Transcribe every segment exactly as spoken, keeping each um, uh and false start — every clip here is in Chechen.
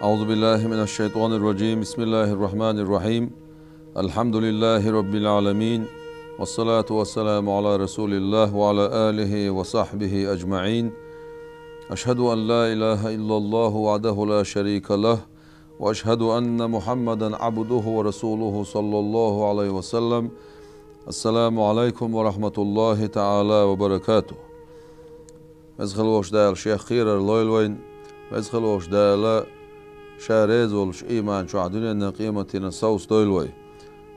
أعوذ بالله من الشيطان الرجيم. بسم الله الرحمن الرحيم. الحمد لله رب العالمين. والصلاة والسلام على رسول الله وعلى آله وصحبه أجمعين. أشهد أن لا إله إلا الله وحده لا شريك له، وأشهد أن محمدا عبده ورسوله صلى الله عليه وسلم. السلام عليكم ورحمة الله تعالى وبركاته. Веза хила волчу Дала Шех кхерар лойла вайна. Веза хила волчу Дала Ша реза волчу ийман чохь дуьненна къематна совца дойла вай.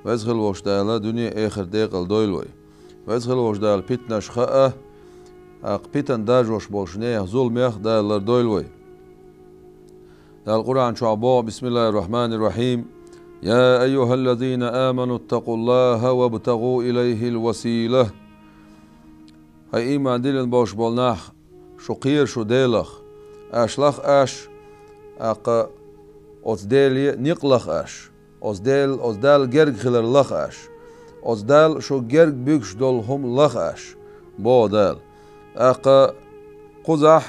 Веза хила волчу Дала дуьне а, эхарт а декъала дойла вай. Веза хила волчу Дала питанаш хаа, тӀаккха питана даржош болчу нехан зуламех а Дала лардойла вай. Дала Къуръан чохь боху: بسم الله الرحمن الرحيم. يا أيها الذين آمنوا اتقوا الله وابتغوا إليه الوسيلة. ХӀай ийман диллина болуш болу нах, шу кхера шу Делах, аш лаха аш, тӀаккха оцу Деле некъ лаха аш, оцу Дел-, оцу Далла герга хилар лаха аш, оцу Далла шу герга буьгуш долу хӀума лаха аш, боху Дала. ТӀаккха кхузахь: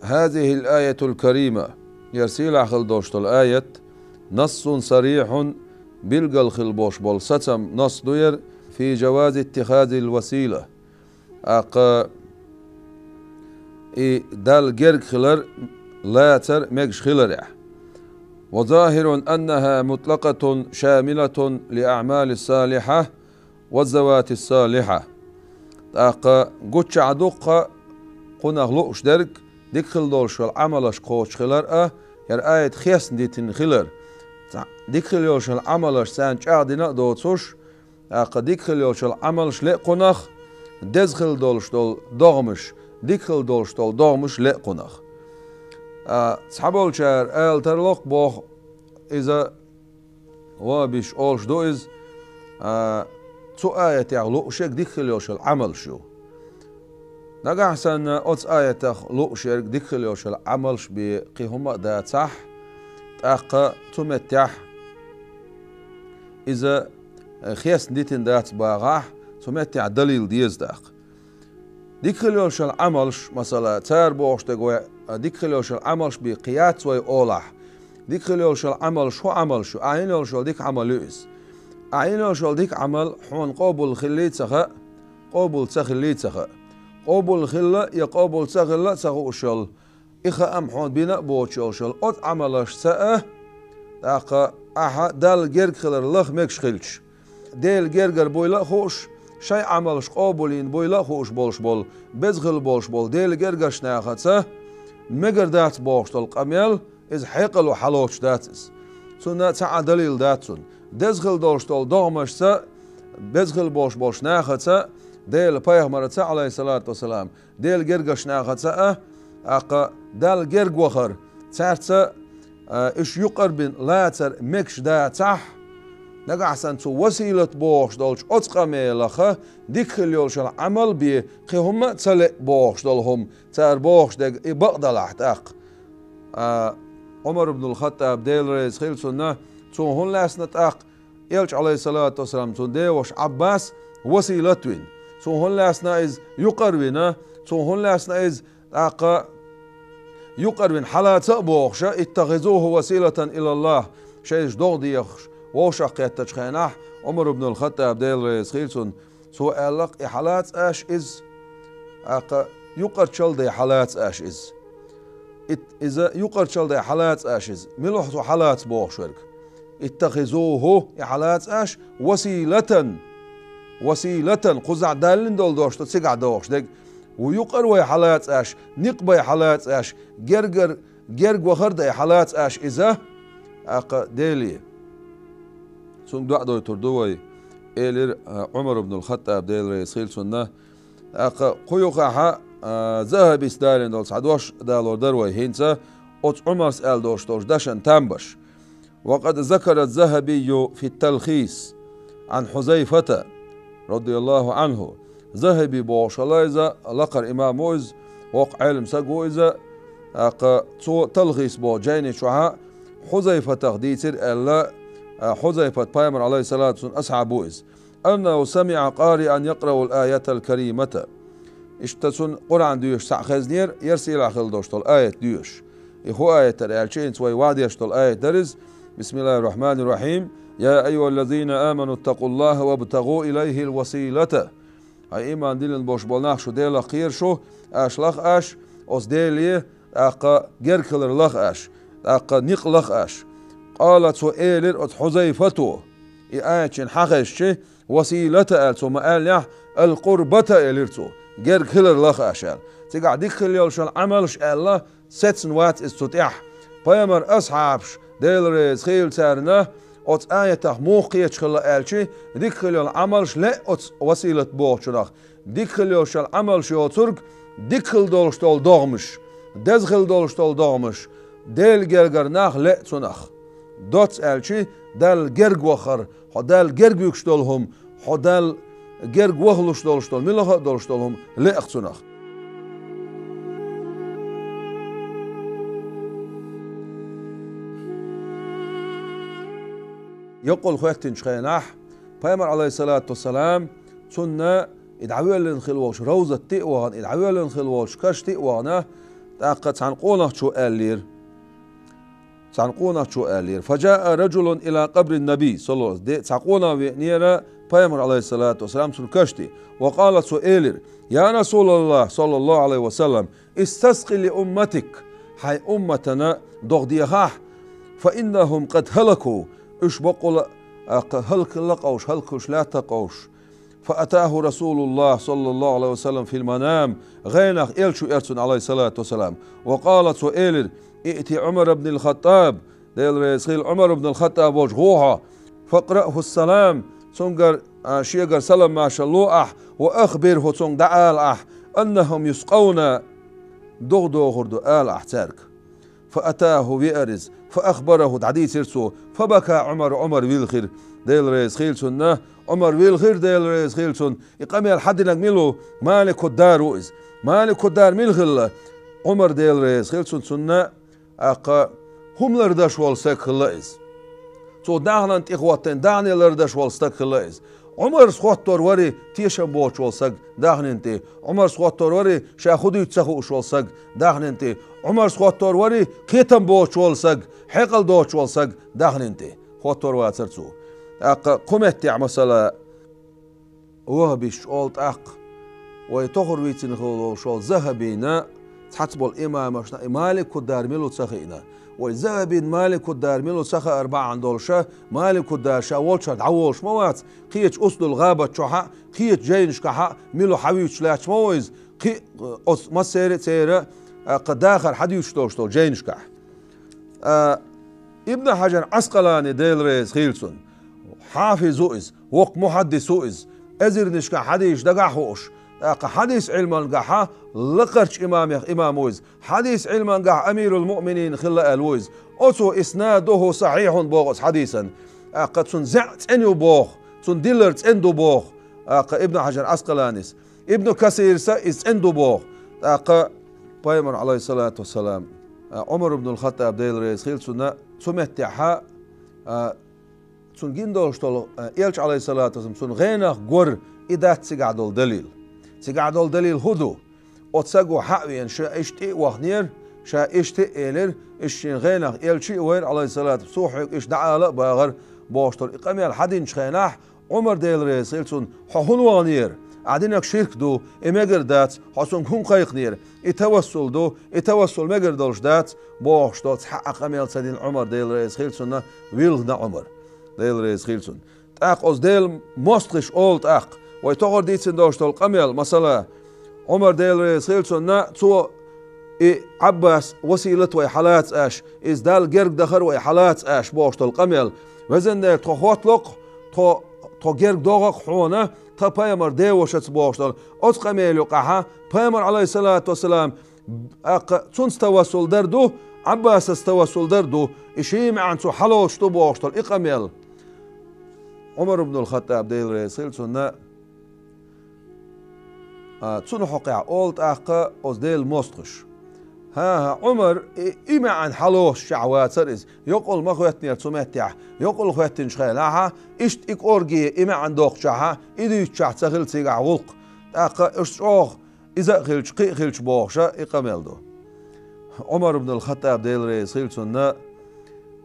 هذه الآية الكريمة, яра сийлахь хила долуш долу аят, نص صريح, билггал хила болуш болу сацам, насс ду яра, في جواز اتخاذ الوسيلة. ТӀаккха и Далла герга хилар лацар мегаш хиларехь. وظاهر أنها مطلقة شاملة للأعمال الصالحة والذوات الصالحة. ТӀаккха гуччахь дуккха кхунах лууш дерг дика хила долуш йолу Ӏамалаш кхочуш хилар а, яра аят хестна дитина хилар. Цхьа дика хила йолуш йолу Ӏамалаш царна чӀагӀдина а доцуш, тӀаккха дика хила йолчул Ӏамалш леа кхунах, деза хила долуш долу догӀмаш, дика хила долуш долу догӀмаш леа кхунах. А, цхьаболчара ала тарло-кх боху, иза вахӀабиш олуш ду иза, а, цу аятех лууш ерг дика хила йолчул Ӏамалш ю. Нагахь санна оцу аятах лууш ерг дика хила йолчул Ӏамалш бен кхин хӀума а дацахь, тӀаккха цу меттехь иза, э, хестна дитина дац бахахь, цу меттехь далил деза тӀаккха. Дика хила йолчул Ӏамалш, масала, цара бохуш дерг вай, а, дика хила йолчул Ӏамалш бен кхин яц вай олахь, дика хила йолчул Ӏамалш хӀун Ӏамалш ю? Ахь йина йолчул дика Ӏамал ю иза. Ахь йина йолчул дика Ӏамал хьуна къобал хиллий а ца хаьа, къобал ца хиллий а ца хаьа. Къобал хилла я къобал ца хилла а ца хууш йолу, и хаам хьуна бина а боцуш йолуш йолу оцу Ӏамалшца а, тӀаккха ахьа Далла герга хилар лаха мегаш хилча, Делан гергара буйла а хууш, шайн Ӏамалш къобалйина буйла а хууш болуш болу, беза хила болуш болу Делан гергарчу нахаца мегар дац бохуш долу къамел, иза хьекъало хьалоцуш дац иза. Цунна цхьа а далил дац цунна. Деза хила долуш долу догӀмашца, беза хила болуш болчу нахаца, Делан пайхамарца, Ӏалайхиссалату вассалам, Делан гергарчу нахаца а, тӀаккха Далла герга вахар, цаьрца, а, уьш юкъара бина лацар мегаш дацахь, нагахь санна цу василат бохуш долчу оцу къамелаха дика хила йолчул Ӏамал бен кхин хӀума а ца леа бохуш долу хӀума, цара бохуш дерг и бакъ далахь тӀаккха. А, Ӏумар ибн ал-Хаттаб, Дела реза хила цунна, цо хӀунда лаьцна тӀаккха Элча, Ӏалайхиссалату вассалам, цуьнан деваша Ӏаббас василат вина. Цо хӀунда лаьцна иза юкъара вина, цо хӀунда лаьцна иза тӀаккха юкъара вина хьалаца а бохуша, اتخذوه وسيلة إلى الله, шайша догӀа дехаш, вовшах кхеттачу хенахь, Ӏумар ибн ал-Хаттаб, Дела реза хила цунна, цо аьлла-кх, и хьалаца аш иза, тӀаккха юкъарчалла дай хьалаца аш иза. Ит-, иза юкъарчалла дай хьалаца аш иза. Мила ву цо хьалаца бохуш верг? اتخذوه, и хьалаца аш, وسيلة. وسيلة, кхузахь даллина долу дош ду цигахь дохуш дерг. Ву юкъара вай хьалаца аш, некъ бай хьалаца аш, гергар-, герга вахар дай хьалаца аш иза, тӀаккха Деле. Цунга доӀа дойтур ду вай, элира, а, Ӏумар ибн ал-Хаттаб, Дела реза хила цунна. ТӀаккха кху юххехь, а, Захабис далийна долу цхьа дош далор дара вай хӀинца, оцу Ӏумарс аьлла долуш долчу дашан там беш. وقد ذكر الذهبي في التلخيص عن حذيفة رضي الله عنه. Захаби бохуш хилла иза, лакхара имам ву иза, воккха Ӏелам саг ву иза, тӀаккха цо Талхис боху жайни чохьа Хьузайфатах дийцира аьлла, а, Хьузайфат пайхамар, Ӏалайхиссалату вассалам, асхьаб ву иза. أنه سمع قارئا يقرأ الآية الكريمة. Иштта цунна Къуръан доьшуш цхьаъ хезнера, яра сийлахь хила долуш долу аят доьшуш. И хӀун аят дара аьлча, хӀинца вай ваӀда деш долу аят дара иза. Бисмиллахир-рахманир-рахим. Я айюхаллазина аману ттакъуллаха вабтагӀу илайхил василата. Хьай иман диллина болуш болу нах, шу Делах кхера шу, аш лаха аш, оцу Деле, тӀаккха герга хилар лаха аш, тӀаккха некъ лаха аш. Къала, цо элира оцу Хьузайфато, и аят шена хьахезча, василата аьлла цо ма аьллехь, ал-къурбата элира цо, герга хилар лаха аш аьлла. Цигахь дика хила йолуш йолу Ӏамалш аьлла, сецна вац иза цу тӀехь. Пайхамар асхьабаш, Дела реза хийла царна, оцу аятах муха кхеташ хилла аьлча, дика хила йолу Ӏамалш лаьа оцу василат бохучунах. Дика хила йолуш йолу Ӏамалш йоцург, дика хила долуш долу догӀмаш, деза хила долуш долу догӀмаш, Делан гергара нах лаьа цунах. Доцца аьлча, Далла герга вахар, хьо Далла герга вуьгуш долу хӀума, хьо Далла герга вахалуш долуш долу, муьлхха а долуш долу хӀума лаьа цунах. Йокъал хӀоьттинчу хенахь, Пайхамар, Ӏалайхиссалату вассалам, цунна и дӀавоьллина хила волчу равзатте а вахана, и дӀавоьллина хила волчу каште а вахана, тӀаккха цхьана къонахчо аьллера. Цхьана къонахчо аьллера: «Фаджаа раджулун ила къабрин наби», саллаллаху алейхи ва саллям. Де, цхьа къонах веанера Пайхамар, алейхиссалату вассалам, цуьнан кашти. Ва къала, цо элира: «Я Расулаллах, саллаллаху алейхи ва саллям, истаскъи ли умматик, хьайн умматана догӀа дехахь, фа иннахум къад халаку, уьш бакъволу а хӀаллакхилла къовш, хӀаллакхуьлуш лаьтта къовш». Фа атаху Расулуллах, саллаллаху алейхи ва саллям, фил манам, гӀенах элча веара цунна, алейхиссалату вассалам. Ва къала, цо элира: «Иъти Умар ибн ал-Хаттаб», Дела реза хила, Умар ибн ал-Хаттаб волчу гӀо хьо, «факъраъху салам», цуьнгара, а, шегара салам-маршалла ло ахь, «ва ахбирху», цуьнга дӀаала ахь, «аннахум юскъавна», догӀа дохур ду ала ахь цаьрга. Фа атаху, веара иза, фа ахбараху, дӀадийцира цо, фа бака Умар, Умар вилхира, Дела реза хила цунна, Умар вилхира, Дела реза хила цунна. И къамел хьан динарг мила ву? Малику Дар ву иза. Малику Дар мила хилла? Умар, Дела реза хила цунна, цунна, тӀаккха хӀума лардеш волу стаг хилла иза. Цо даьхнин тӀе хӀоттийна, даьхни лардеш волу стаг хилла иза. Умарс хӀоттор вара тешам боцуш волу стаг даьхнин тӀе. Умарс хӀоттор вара ша хӀун дуьйцу ца хууш волу стаг даьхнин тӀе. Умарс хӀоттор вара кхетам боцуш волу стаг, хьекъал доцуш волу стаг даьхнин тӀе. ХӀоттор вацара цо. ТӀаккха кху меттехь, масала, вахабисташ олу тӀаккха, вай тохара вийцина хила волуш волу Захабина, цхьацца болу имамашна и Малику Дар мила ву ца хиъна. Вай Захабина Малику Дар мила ву ца хаар бахьана долуша, Малику Дар ша волчара дӀаволуш ма вац, кхечу Усдул-ГӀабат чохь а, кхечу жайнашкахь а мила ву хьан вуьйцуш лаьтташ ма ву иза, кхин а, оцу массеран а церан а, кху дахар хьан дуьйцуш долуш долу жайнашкахь. А, Ибн Хьаджар Ӏаскъалани, Дела реза хила цунна, хьафиз ву иза, воккха мухьаддис ву иза, эзарнашкахь хьадисаш дагахь хууш, тӀаккха хьадис Ӏилмангахь лакхарчу имамех имам ву иза, хьадис Ӏилмангахь амирул-муъминин хилла аьлла ву иза. Оцо иснадуху сахьихьун боху оцу хьадисан. ТӀаккха цуьнан зӀе цӀена ю боху, цуьнан дилар цӀена ду боху, тӀаккха Ибн Хьаджар Ӏаскъаланис. Ибн Касирса иза цӀена ду боху. ТӀаккха Пайхамар, алейхиссалату вассалам, а, Умар ибн ал-Хаттаб, Дела реза хила цунна, цу меттехь, а, цунна гина долуш долу, а, элча, алейхиссалату вассалам, цунна гӀенах гора, и дац цигахь долу далил. Цигахь долу далил хӀун ду? Оцу саго хьа а веана, ша иштта тӀе а вахнера, ша иштта а элира, иштта шен гӀенах элча а вайра, алейхиссалату, цо хьоьга иштта дӀаала а бахара, бохуш долу и къамел хьан динчу хенахь, Умар, Дела реза хила цунна, хьо хӀунда вахнера? Ахь динарг ширк ду, и мегар дац, хьо цуьнга хӀунда кхайкхинера? И тавассул ду, и тавассул мегар долуш дац, бохуш долу цхьа а къамел ца дина Умар, Дела реза хила цунна, вилхина Умар, Дела реза хила цунна. ТӀаккха оцу Делан мостагӀаша олу тӀаккха, вай тохара дийцина долуш долу къамел, масала, Умар, Дела реза хила цунна, цо и Ӏаббас василат вай хьалаца аш, иза Далла герга дахар вай хьалаца аш бохуш долу къамел. Везан Дела, тхо хӀоттало-кх, тхо, тхо герга догӀа-кх хьуна, тхан пайхамар девашаца бохуш долу. Оцу къамел юкъахь Пайхамар, алейхиссалату вассалам, тӀаккха цунца тавассул дар ду, Ӏаббасаца тавассул дар ду, и шен маьӀна цо хьалоцуш ду бохуш долу и къамел. Умар ибн ал-Хаттаб, Дела реза хила цунна, а, цунна хьокъехь олу тӀаккха оцу Делан мостагӀаша. ХӀан-хӀа, Умар и, и маьӀна хьалоцуш чохь вацара иза. Йокъал ма хӀоьттинера цу меттехь. Йокъал хӀоьттинчу хенахь, иштта и кӀорге и маьӀна доккхучохь, и дуьйцучохь ца хилла цигахь гӀуллакх. ТӀаккха уьш чӀогӀа иза а хилча, кхин а хилча бохуша и къамел ду. Ӏумар ибн ал-ХаттӀаб, Дела реза хила цунна,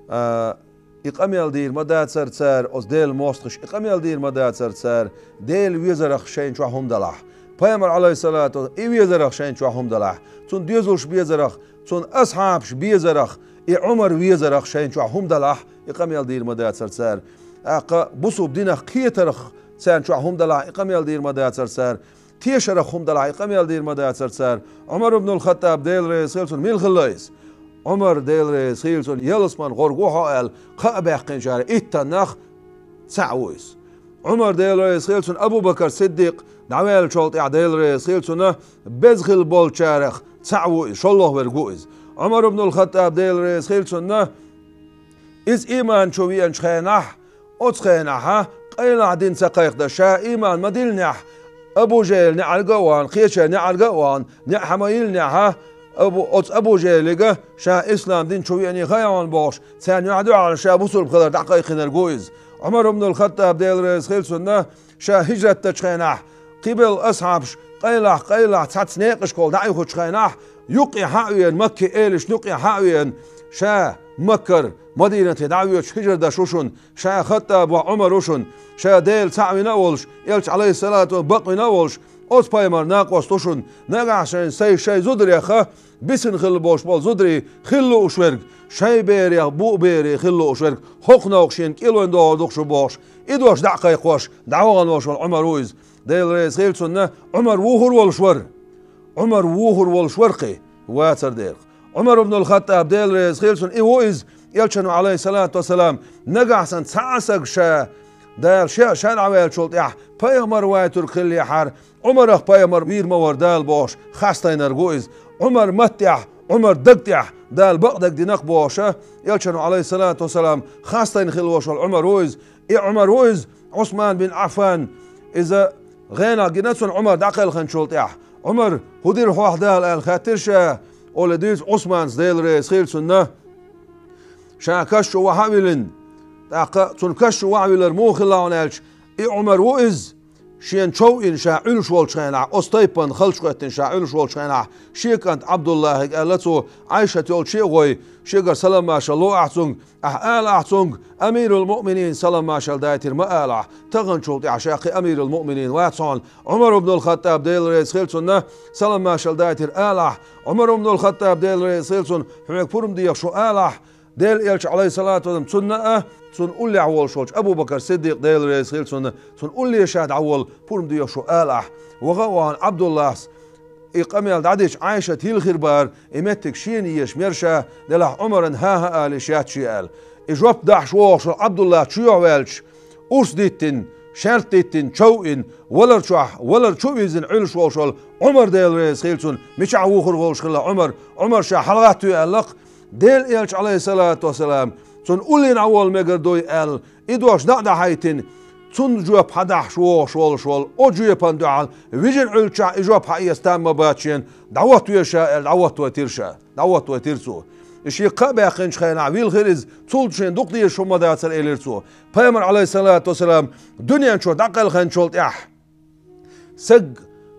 а, и къамел дийр ма дацар цара, оцу Делан мостагӀаша и къамел дийр ма дацар цара, Делан везарах шайна чохь хӀума далахь. Пайхамар, Ӏалайхиссалату вассалам, и везарах шайна чохь хӀума далахь. Цунна доьзалш безарах, цунна асхьабаш безарах, и Ӏумар везарах шайна чохь хӀума далахь, и къамел дийр ма дацар цара. ТӀаккха бусулба динах кхетарах царна чохь хӀума далахь, и къамел дийр ма дацар цара. Тешарах хӀума далахь, и къамел дийр ма дацар цара. Ӏумар ибн ал-ХаттӀаб, Дела реза хила цунна, мила хилла иза? Ӏумар, Дела реза хила цунна, ялсаманин гӀоргва хьо аьлла, кхаъ баьккхинчара иттаннах цхьаъ ву иза. Ӏумар, Дела реза хила цунна, Абу Бакр Сиддикъ дӀаваьллачул тӀаьхьа, Дела реза хила цунна, беза хилла болчарах цхьаъ ву иза, шолгӀа верг ву иза. Ӏумар ибн ал-ХаттӀаб, Дела реза хила цунна, иза ийман чу веанчу хенахь, оцу хенахь, къайлахь дин ца кхайкхадо, ша ийман ма диллинехь, Абу ЖахӀил неӀарга а вахана, кхечеран неӀарга а вахана, неӀ хьа ма йиллинехь, Абу, оцу Абу ЖахӀилига ша ислам дин чу веаний хаьий хьуна бохуш, царна юьхь дуьхьал ша бусулба хилар дӀакхайкхинарг ву иза. Ӏумар ибн ал-ХаттӀаб, Дела реза хила цунна, ша хӀижрат дечу хенахь, кхибелла асхьабаш къайлахь-къайлахь цхьацца некъашкахула дӀаоьхучу хенахь, юккъе хьа а веана, Макке элашна юккъе хьа а веана, ша Маккара Мадинате дӀа а воьдуш хӀижра деш ву шуна, ша ХаттӀабан воӀ Ӏумар ву шуна, ша Дела цхьаъ вина а волуш, Элча, Ӏалайхиссалату вассалам, бакъ вина а волуш, оцу пайхамар накъост ву шуна, нагахь шайна сайн шайн зударех бисина хилла болуш болу зударий хила лууш верг, шайн берех буо бере хила лууш верг, хӀокху новкъа шена кӀелойн догӀур ду-кх шу бохуш, и дош дӀа а кхайкхош, дӀавахана волуш волу Ӏумар ву иза. Дела реза хила цунна, Ӏумар вухур волуш вара. Ӏумар вухур волуш вара кхин, вацар дера. Ӏумар ибн ал-ХаттӀаб, Дела реза хила цунна, и ву иза, Элчано, Ӏалайхиссалату вассалам, нагахь санна цхьа а саг ша, Дала ша, ша дӀаваьллачул тӀаьхьа пайхамар вайтург хиллехьара, Ӏумарах пайхамар вийр ма вара Дала бохуш, хастийнарг ву иза. Ӏумар маттехь, Ӏумар даг тӀехь Дала бакъдерг дина-кх бохуша, Элчано, Ӏалайхиссалату вассалам, хастийна хилла волуш волу Ӏумар ву иза. И Ӏумар ву иза, Ӏусман бин Ӏаффан, иза гӀенах гина цунна Ӏумар дӀакхелхинчул тӀаьхьа. Ӏумар, хӀун дира хьох Дала аьлла хаьттира ша, олий дуьйцу Ӏусманца, Дела реза хила цунна. Ша каш чу вахьа а виллина, тӀаккха цунна каш чу вахьа виллар муха хилла хьуна аьлча, и Ӏумар ву иза, шена чов йина ша Ӏуьллуш волчу хенахь, оцу тайпана халчу хӀоьттина ша Ӏуьллуш волчу хенахь, шен кӀант Ӏабдуллахьига аьлла цо, Ӏайшат йолчу а гӀой, шегара салам-маршалла ло ахь цуьнга, ахь ала ахь цуьнга, амирул-муъминин салам-маршалла дайтира ма ала ахь, таханчул тӀаьхьа ша кхин амирул-муъминин вац хьуна, Ӏумар ибн ал-ХаттӀаб, Дела реза хила цунна, салам-маршалла дайтира ала ахь, Ӏумар ибн ал-ХаттӀаб, Дела реза хила цунна, хьоьга пурба дехаш ву ала ахь, Делан Элча, Ӏалайхиссалату вассалам, цунна а, цунна уллехь волуш волчу Абу Бакр Сиддикъ, Дела реза хила цунна, цунна улле ша дӀаволла пурба дехаш ву ала ахь. Ваха а вахана Ӏабдуллахьс, и къамел дӀадича, Ӏайшат йилла хир бара, и меттиг шена езаш мера ша, делахь Ӏумарна хӀан-хӀа ала йиш яц шен аьлла. И жоп дахьаш вогӀуш волу Ӏабдуллахь чу юьхьа ваьлча, урс диттина, шаьртта диттина, чов йина, валар чохь, валар чу а вирзина Ӏуьллуш волуш волу Ӏумар, Дела реза хила цунна, мичахь вухур волуш хилла Ӏумар, Ӏумар ша хьалагӀаттаве аьлла-кх, Делан Элча, Ӏалайхиссалату вассалам, цунна улле дӀаволла мегар дуй аьлла, и дош дӀа а дӀахьайтина, цунна жоп хьадахьаш вогӀуш волуш волу, оцу жоьпана дуьхьал, вижина Ӏуьллучохь и жоп хьаэца там ма бац шена, дӀахӀотта веза ша аьлла, дӀахӀоттавайтира ша, дӀахӀоттавайтира цо. И шен кхаъ баьккхинчу хенахь вилхира иза, цул шена дукха дезаш хӀума ма дацара, элира цо. Пайхамар, Ӏалайхиссалату вассалам, дуьнен чуьра дӀакхелхинчул тӀаьхьа, саг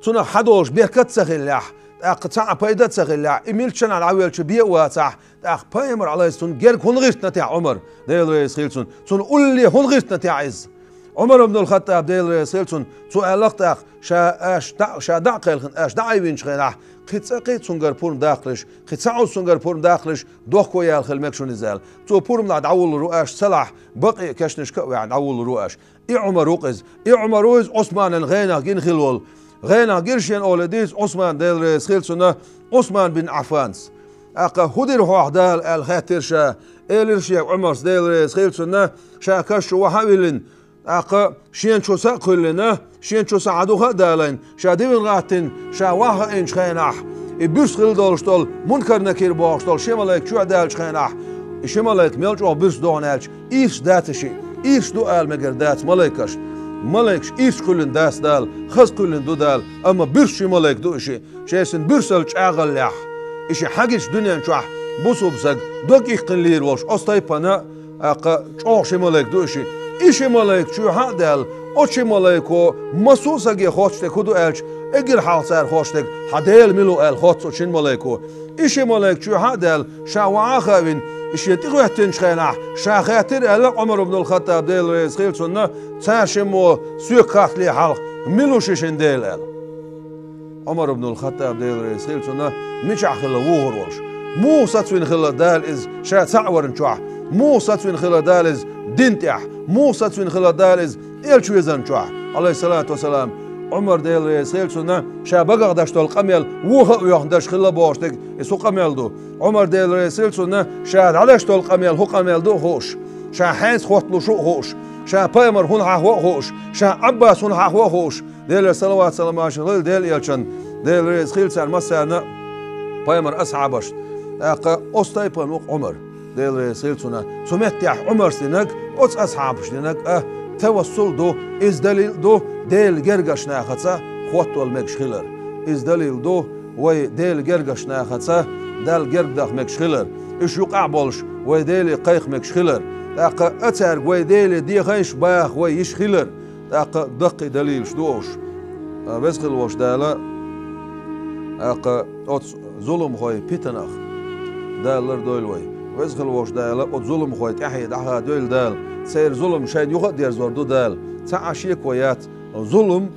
цунах хьадолуш беркат а ца хиллехь, тӀаккха цхьа а пайда а ца хиллехь, и милччанхьа дӀавелча бен а вацахь, тӀаккха пайхамар, Ӏалайхиссалам, цунна герга хӀунда гӀиртина техьа Ӏумар, Дела реза хила цунна, цунна улле хӀунда гӀиртина техьа иза? Ӏумар ибн ал-ХаттӀаб, Дела реза хила цунна, цо аьлла-кх тӀаккха, ша аша дӀа, ша дӀа а кхелхина, аша дӀа а айвинчу хенахь, кхин цкъа а кхин цуьнгара пурба даккхалаш, кхин цхьа а цуьнгара пурба даккхалаш, дохко яьлла хила мега шуна иза аьлла. Цо пурба нах дӀавуллур ву аша, ца лахь, бакъе а кешнашка а ваьхьна дӀавуллур ву аша. И Ӏумар ву-кх иза. И Ӏумар ву иза Ӏусманан гӀенах гина хилла волу. ГӀенах гира шена олий дийца Ӏусман, Дела реза хила цунна, Ӏусман бин Ӏаффанс. ТӀаккха хӀун дира хьох Дала аьлла хаьттира ша, элира шега Ӏумарс, Дела реза хила цунна, ша каш чу вахьа а виллина, тӀаккха шена чу са а кхуьллина, шена чу са хьан духа а далийна, ша дивина гӀаттина, ша вахьа а хиъначу хенахь, и буьрса хила долуш долу Мункар-Накир бохуш долу ши малайк чоьхьа даьллачу хенахь, и ши малайк мел чӀогӀа буьрса ду хьуна аьлча, ирча дац и шиъ, ирча ду ала мегар дац малайкаш. Малайкаш ирча кхуьллина дац Дала, хаза кхуьллина ду Дала, амма буьрса ши малайк ду и шиъ. Шайшинна буьрсалла чӀагӀаллехь, и шиъ хьагича дуьнен чохь бусулба саг дог иккхина лийр волуш оцу тайпана, тӀаккха чӀогӀа ши малайк ду и шиъ. И ши малайк чоьхьа а даьлла, оцу ши малайко массо а саге хоттуш дерг хӀун ду аьлча, Эггара хьалха цара хош дерг: «Хьан Дела мила ву?» аьлла хотту цу шина малайко. И ши малайк чоьхьа а даьлла, ша вахьа а хаавина, и шен тӀехӀоьттинчу хенахь, ша хаьттира аьлла Ӏумар ибн ал-Хаттаб, Дела реза хила цунна, цара шиммо соьга хаттале хьалха: «Мила ву ши шина Дела?» аьлла. Ӏумар ибн ал-Хаттаб, Дела реза хила цунна, мичахь хилла вухур волуш? Муха сацвина хилла Дала иза ша цхьаъ варна чохь? Муха сацвина хилла Дала иза дин тӀехь? Муха сацвина хилла Дала иза элча везарна чохь, алейхиссалату вассалам? Ӏумар, Дела реза хила цунна, ша багах даш долу къамел вуха а воьхна даш хилла бохуш дерг, и цу къамел ду. Ӏумар, Дела реза хила цунна, ша дӀадаш долу къамел хӀун къамел ду а хууш, ша хьенца хотталуш ву а хууш, ша пайхамар хӀунда хьахво а хууш, ша Ӏаббас хӀунда хьахво а хууш, Делера салават-саламаш хила Делан элчан, Дела реза хила царна массарна а, пайхамар асхьабашна. ТӀаккха оцу тайпана ву-кх Ӏумар, Дела реза хила цунна. Цу меттехь Ӏумарс динарг, оцу асхьабаш динарг а тавассул ду, иза далил а ду Делан гергарчу нахаца хоттавала мегаш хилар. Иза далил ду вай Делан гергарчу нахаца Далла герга даха мегаш хилар. Уьш юкъахь а болуш вай Деле кхайкха мегаш хилар. ТӀаккха а цаьрга вай Деле дехайш баха вай йиш хилар. ТӀаккха даккхий далилаш ду уьш. Веза хила волчу Дала, тӀаккха оцу зуламхой питанах Дала лардойла вай. Веза хила волчу Дала оцу зуламхой тӀаьхье дӀахадойла Дала. Церан зулам шайна юха а дерзор ду Дала. Цхьа а шеко яц, зулам,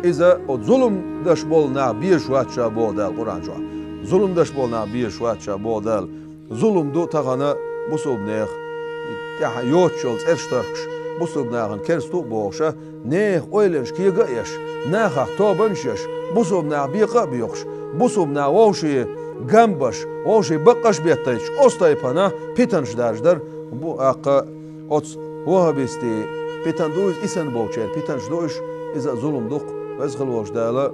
иза оцу зулам деш болу нах безаш вац ша боху Дала Къуръан чохь. Зулам деш болу нах безаш вац ша боху Дала. Зулам ду тахана бусулбанех тӀехь йоцуш йолу цӀераш тархкаш, бусулба нахана керста а бохуша, нехан ойланаш кега а еш, нахах тобанаш а еш, бусулба нах бекъа а боькъуш, бусулба нах вовшийн гам беш, вовшийн баккъаш а беттайчу оцу тайпана питанаш даржадар бу, тӀаккха оцу ваххабистийн питана ду иза, и санна болчеран питанаш ду уьш, иза а зулам ду-кх. Веза хила волчу Дала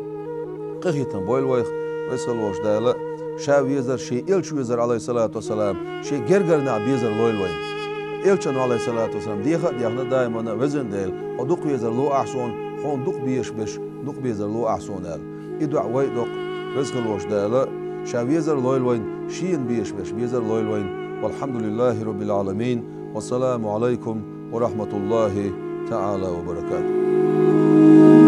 къинхетам бойла вайх, Веза хила волчу Дала ша везар, шен элча везар, алейхиссалату вассалам, шен гергара нах безар лойла вайна. Элчано, алейхиссалату вассалам, деха а дехна даимана: «Везан Дела, хьо дукха везар ло ахь суна, хьуна дукха безаш берш дукха безар ло ахь суна», аьлла. И доӀа вай а до-кх. Веза хила волчу Дала ша везар лойла вайна, шена безаш берш безар лойла вайна. Валхьамдулиллахи роббил Ӏаламин. Вассаламу Ӏалайкум ва рахматуллахи таӀала ва баракатух.